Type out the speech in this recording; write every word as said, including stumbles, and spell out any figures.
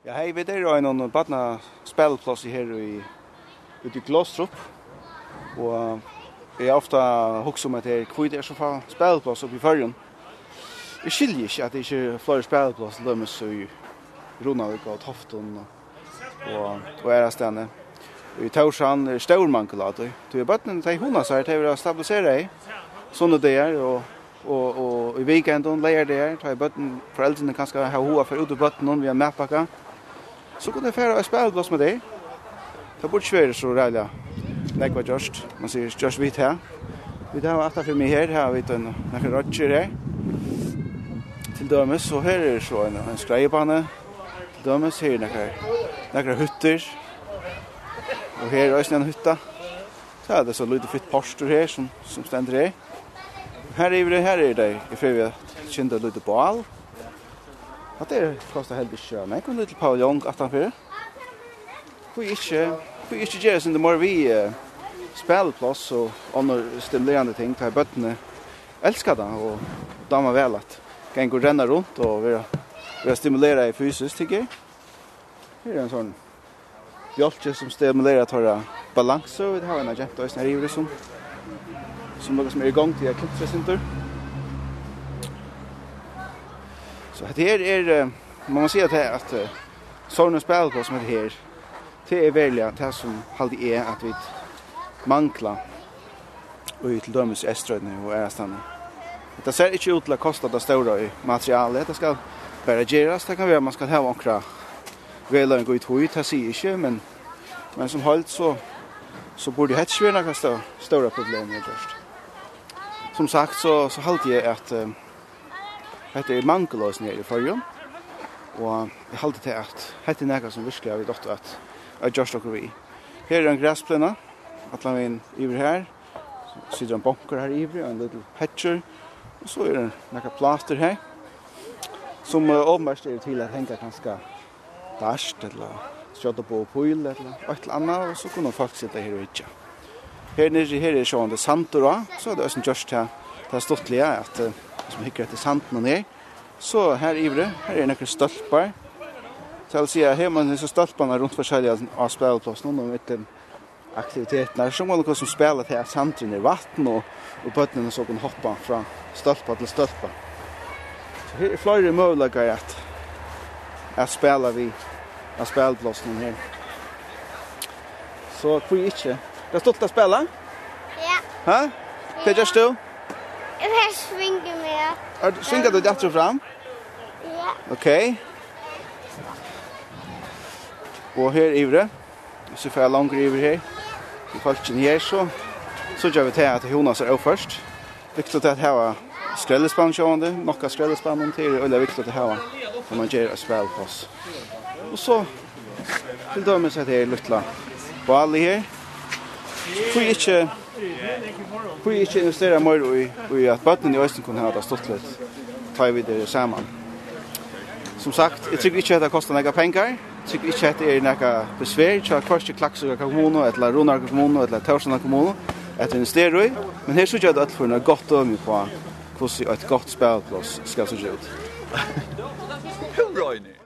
Ja, hey, vit eru á einum barnaspæliplássi her í, úti í Glostrup. Og eg havi ofta hugsað um, at her, hví tað er so fá spælipláss uppi í Føroyum. Eg skilji ikki, at tað ikki eru fleiri spælipláss, til dømis í Runavík og Toftum og, og, og aðrastaðni. Í Tórshavn er stór mangul á tí. Tí børnini, tey hugna sær, tey verða stabiliserað sunnudagar og, og, og í weekendum, leygardagar, tá ið børn, foreldrini kanska hava hug at fara út við børnunum við ein matpakka, so kunnu tey fara á spælipláss við tí. Tað burdi ikki verið so ræðuliga nógv at gjørt, man sigur, gjørt við tað. Vit hava aftan fyri meg her, her hava vit ein, nakrar reiggir her. Til dømis, og her er so ein, ein skreiðibani. Til dømis, her eru nakrar, nakrar hyttur. Og her er eisini ein hytta. So er tað so lítið fitt portur her, sum, sum stendur her. Her yviri, her eru tey í ferð við at kynda eitt lítið bál. Hatta er, kostar heldur ikki, nei, ein lítil paviljong aftanfyri. Hví ikki, hví ikki gera eitt sindur meira við, eh, spælipláss og onnur stimulerandi ting, tá ið børnini elska tað og dáma væl at ganga og renna runt og vera, vera stimulerað fysiskt, tykir eg. Her er ein sånn bjálki sum stimulerar teirra balansu. Vit hava eina gentu eisini her yviri sum, sum nøkur sum er í gongd við at klintra eitt sindur. So hetta her er, eh, man má siga tað at, eh, sovorðin spælipláss sum hetta her, tað er veruliga tað sum haldi eg at vit mangla í til dømis Eysturoynni og aðrastaðni. Hetta sær ikki út til at kosta tað stóra í materiali. Hetta skal bara gerast. Tað kann vera, at man skal hava onkra vegleiðing í tí, tað sigi eg ikki, men, men sum heild, so, so burdi hetta ikki verið nakað stó-, stóra problem, eg gjørt. Sum sagt, so, so haldi eg, at, eh, hetta er mangul eisini her í Føroyum, og eg haldi tað, at hetta er nakað, sum virkiliga vit áttu at, at gjørt okkurt við. Her er ein grasplena, allan vegin yvir her. Situr ein bonkur her yvir, ein lítil hekkur, og so eru nakrar plátur her, sum, eh, openbart eru til at hanga kanska dart, ella skjóta boga og píl, ella eitt ella annað, og so kunnu fólk sita her og hyggja. Her niðri, her er sjálvandi sandur á, so er tað eisini gjørt tað, tað stuttliga, at, eh, hvis man hyggur eftir sandinum her, so her yviri, her eru nakrir stólpar. So eg vil siga, her man hesar stólparnar runt forskelliga á spæliplássinum, og millum aktivitetirnar, sum man kann sum spæla til, at sandurin er vatn, og, og børnini so kunnu hoppa frá stólpa til stólpa. So her eru fleiri møguleikar at, at spæla við á spæliplássinum her. So hví ikki? Tað er stuttligt at spæla? Ja. Ha? Hvat gert tú? Eg vil svinga meg. Er, svingar tú aftur og fram? Ja. Ok. Og her yviri. Hvis vit fara longur yvir her, í fólkini her, so, so síggja vit her, at tey hugna sær óført. Viktigt at hava skrellispann sjálvandi, nokk av skrellispannum, tað er øgiliga viktigt at hava, tá man ger eitt spælipláss. Og so, til dømis, hetta her lítla bálið her. Hví ikki, hví ikki investera meira í, í at børnini eisini kunnu hava tað stuttligt, tá ið vit eru saman? Sum sagt, eg trúgvi ikki, at hetta kostar nakrar pengar. Eg trúgvi ikki, at hetta er nakað besvær hjá hvørki Klaksvíkar kommunu, ella Runavíkar kommunu, ella Tórshavnar kommunu at investera í. Men her síggja vit øll fyri eitt gott dømi uppá, hvussu eitt gott spælipláss skal síggja út. Hon roynir.